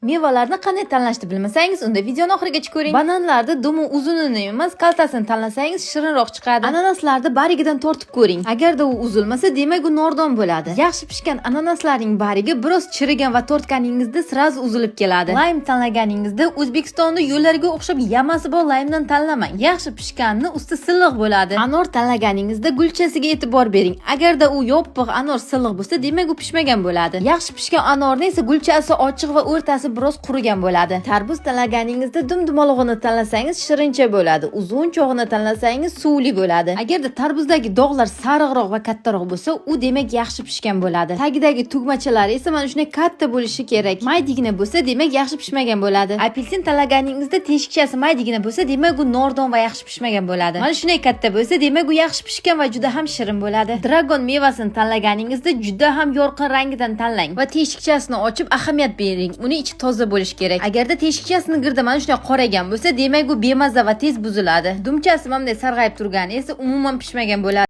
Mevalarni qanday tanlashni bilmasangiz, unda videoni oxirigacha ko'ring. Bananlarni dumi uzunini emas, kaltasini tanlasangiz, shirinroq chiqadi. Ananaslarni barigidan tortib ko'ring. Agarda u uzilmasa, demak, u nordon bo'ladi. Yaxshi pishgan ananaslarning barigi biroz chirigan va tortganingizda сразу uzilib keladi. Laym tanlaganingizda O'zbekistonda yo'llarga o'xshab yamasi bor laymdan tanlamang. Yaxshi pishganini usti silliq bo'ladi. Anor tanlaganingizda gulchasiga e'tibor bering. Agarda u yopiq anor silliq bo'lsa, demak, u pishmagan bo'ladi. Yaxshi pishgan anorni esa gulchasi ochiq va o'rtasi biroz qurigan bo'ladi. Tarvuz tanlaganingizda dum dumalog'ini tanlasangiz, shirincha bo'ladi. Uzunchog'ini tanlasangiz, suvli bo'ladi. Agarda tarvuzdagi dog'lar sariqroq va kattaroq bo'lsa, u demak, yaxshi pishgan bo'ladi. Tagidagi tugmachalari esa mana shunday katta bo'lishi kerak. Maydigina bo'lsa, demak, yaxshi pishmagan bo'ladi. Apelsin tanlaganingizda teshikchasi maydigina bo'lsa, demak, u nordon va yaxshi pishmagan bo'ladi. Mana shunday katta bo'lsa, demak, u yaxshi pishgan va juda ham shirin bo'ladi. Dragon mevasini tanlaganingizda juda ham yorqin rangidan tanlang va teshikchasini ochib ahamiyat bering. Uni ichi toza bo'lishi kerak. Agarda teshikchasini girdi mana shunday qoraygan bo'lsa, demak, u bemaza va tez buziladi. Dumchasi mana bunday sarg'ayib turgani esa umuman pishmagan bo'ladi.